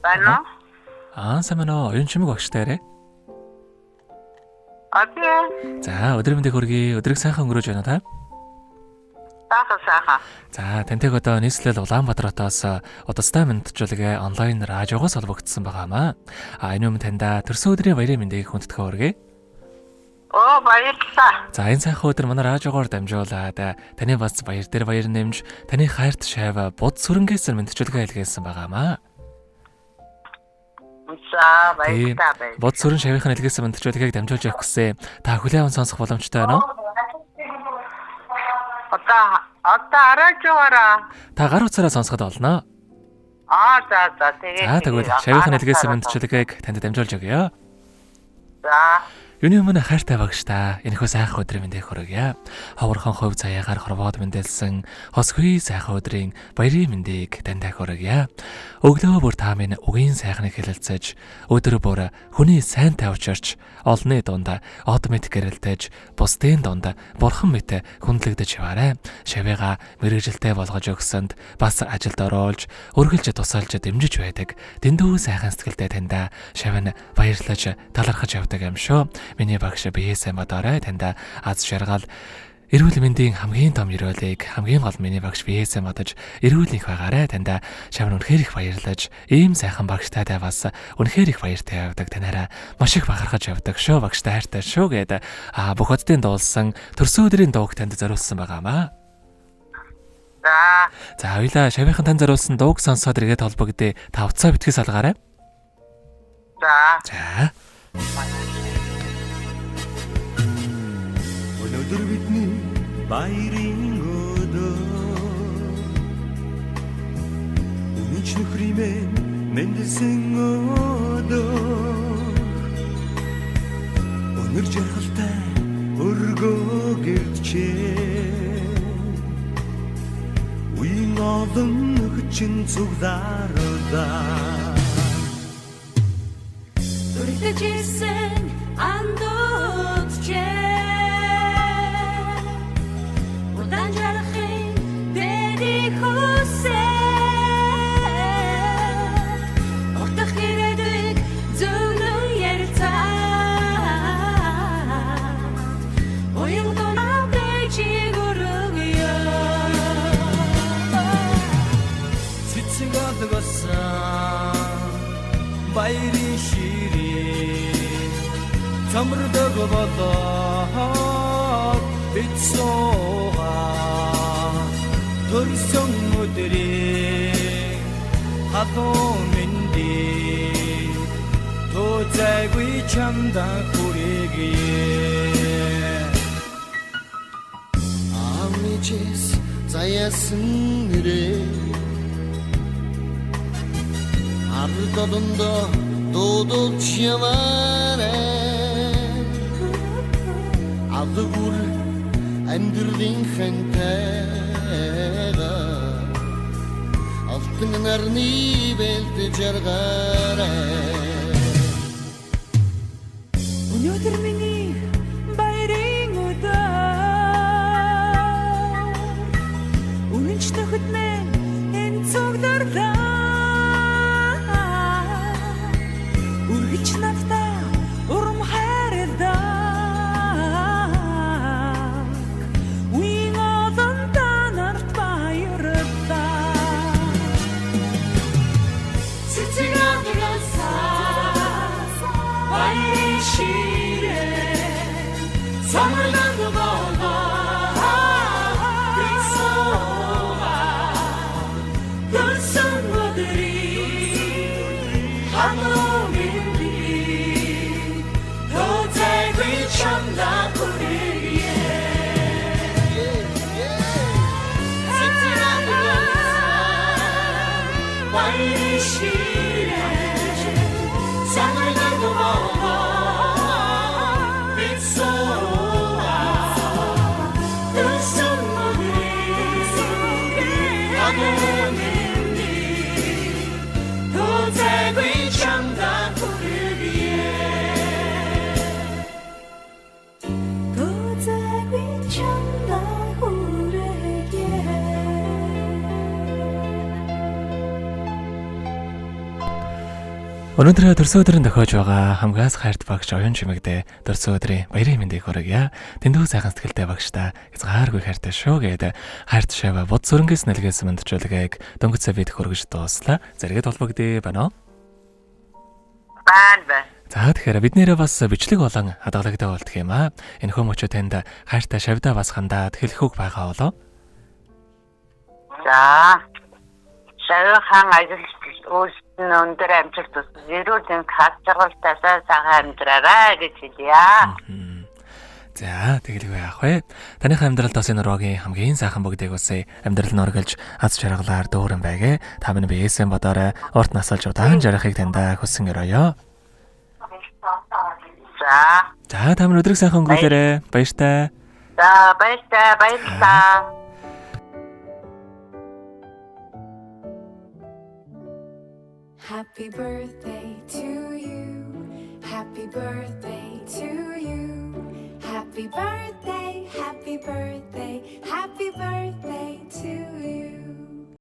Байна уу? Аа, сайн байна уу? Оюун чимэг багштай арай. Окей. За, өдрийн мэндийг хүргэе. Өдрийг сайхан өнгөрөөж байна та? Сайхан сайхан. За, тантайг одоо нийслэл Улаанбаатар хотоос удастай мэндчилгээ онлайн радиогоос холбогдсон байгаамаа. А энэ өмнө таньда төрсөн өдрийн баярын мэндийг хүндэтгэн хүргэе. Оо, баярлалаа. За, энэ сайхан өдөр манай радиогоор дамжуулаад таны бас баяр дээр баяр нэмж, таны хайрт шайв буд сүрэнгээс мэндчилгээ илгээсэн байгаамаа. За, баярлалаа. Баярлалаа. Буд сүрэн шавийнхын илгээсэн мэндчилгээг дамжуулж явах гэсэн. Та хүлээн аван сонсох боломжтой байна уу? Одоо радиогоороо. Та гар утсаараа сонсоход болно. Аа, за за, тэгээ. За, тэгвэл шавийнхын илгээсэн мэндчилгээг танд дамжуулж өгье. За. Юуны өмнө хайртай багш та, энэхүү сайхан өдрийн мэндийг хүргье. Ховорхон хувь заяагаар хорвоод мэндэлсэн хосгүй сайхан өдрийн баярын мэндийг танд хүргье. Өглөө бүр та минь үгийн сайхныг хэлэлцэж, өдөр бүр хүний сайн тавьчирч, олонны дунд од мэт гэрэлтэж, бусдын дунд бурхан мэт хүндлэгдэж яваарай. Шавыга мэргэжилтэй болгож өгсөнд бас ажилд оруулж, үргэлж тусалж дэмжиж байдаг. Дэндүү сайхан сэтгэлтэй таньда шавь нь баярлаж талархаж явдаг юм шүү. Миний багш бие сайн бодоорой. Таньда аз жаргал, эрүүл мэндийн хамгийн том ерөөлийг хамгийн гол миний багш бие сайн бодож эрүүл их байгаарай. Таньда шавь нь үнэхээр их баярлаж, ийм сайхан багштайдаа бас үнэхээр их баяртай явдаг. Танаараа маш их бахархаж явдаг шүү. Багштай хайртай шүү гээд бүх оддын дуулсан төрсөн өдрийн дууг танд зориулсан байгаамаа. За. За, хоёлаа шавийнхын танд зориулсан дууг сонсоод эргээд холбогдъё. Та уцаа битгий салгаарай. За. За. Өнөөдөр бидний баярын өдөр. Үнэнч нөхрийн мэндэлсэн өдөр. Өнөр жаргалтай өргөө гэрчээ. Үеийн олон нөхчин цугларалаа. Үргэлж ирсэн андуудчээ. Удаан жаргахын дэдий хүсээ. Утах ирээдүйг зөвлөн ярилцаад. Уян дунаатай чиг өргөё. Цэцэг олгосон баярын ширээ цомордог болоод бид суугаа төрсөн өдрийн халуун мэндийг тооцайгүй чамдаа хүргэе. Амижээс заяасан нэрээ ард олондоо дуудулж яваарай. Алгүр амьдралын хантайгаа алтан нарны бэлд жаргаарай. Өнөөдөр миний баярын өдөр. Үнэнч нөхөд минь энэ цугларлаа. Үргэлж надтай урам хайрлаа. Үеийн олон та нарт баярлалаа. Цэцэг агасаа баярын ширээ самарлан болоо бид суугаа төрсөн өдрийн халуун мэндийг тооцайгүй чамдаа хүргэе. Цэцэг агасаа баярын ширээ самарлан болоо бид суугаа Өнөөдөр төрсөн өдрийн тохиож байгаа хамгаас хайрт багш оюун чимэгдээ төрсөн өдрийн баярын мэндийг хүргье. Тэндүү сайхан сэтгэлтэй багштай хязгааргүй хайртай шүү гээд хайрт шавь бод сүрэнгээс нэлгээсэн мэндчүүлгээг дөнгөж бид хөргөж дууслаа. Зэрэгэд холбогдъё байна уу? Байна байна. За тэгэхээр бид нэрээ бас бичлэг болон хадгалагдаа болдго юм аа. Энэ хүмүүчөө танд хайртай шавьдаа бас хандаад хэлэх үг байгаа болов? За. Шавийнхаа ажил үйлсэд нь өндөр амжилт хүсэж, эрүүл мэнд хад жаргалтай сайн сайхан амьдраарай гэж хэлье. За тэгэлгүй яах вэ? Таных амьдралд бас энэ рогийн хамгийн сайхан бүгдийг үсэ. Амьдрал нь үргэлж аз жаргалаар дүүрэн байгээ. Та минь биесэн бодоорой. Урт насалж удаан жаргахыг таньда хүссэн өрөөё. За. За та минь өдрийг сайхан өнгөрүүлээрэй. Баяртай. За баяртай, баярлалаа. Happy birthday to you. Happy birthday to you. Happy birthday, happy birthday.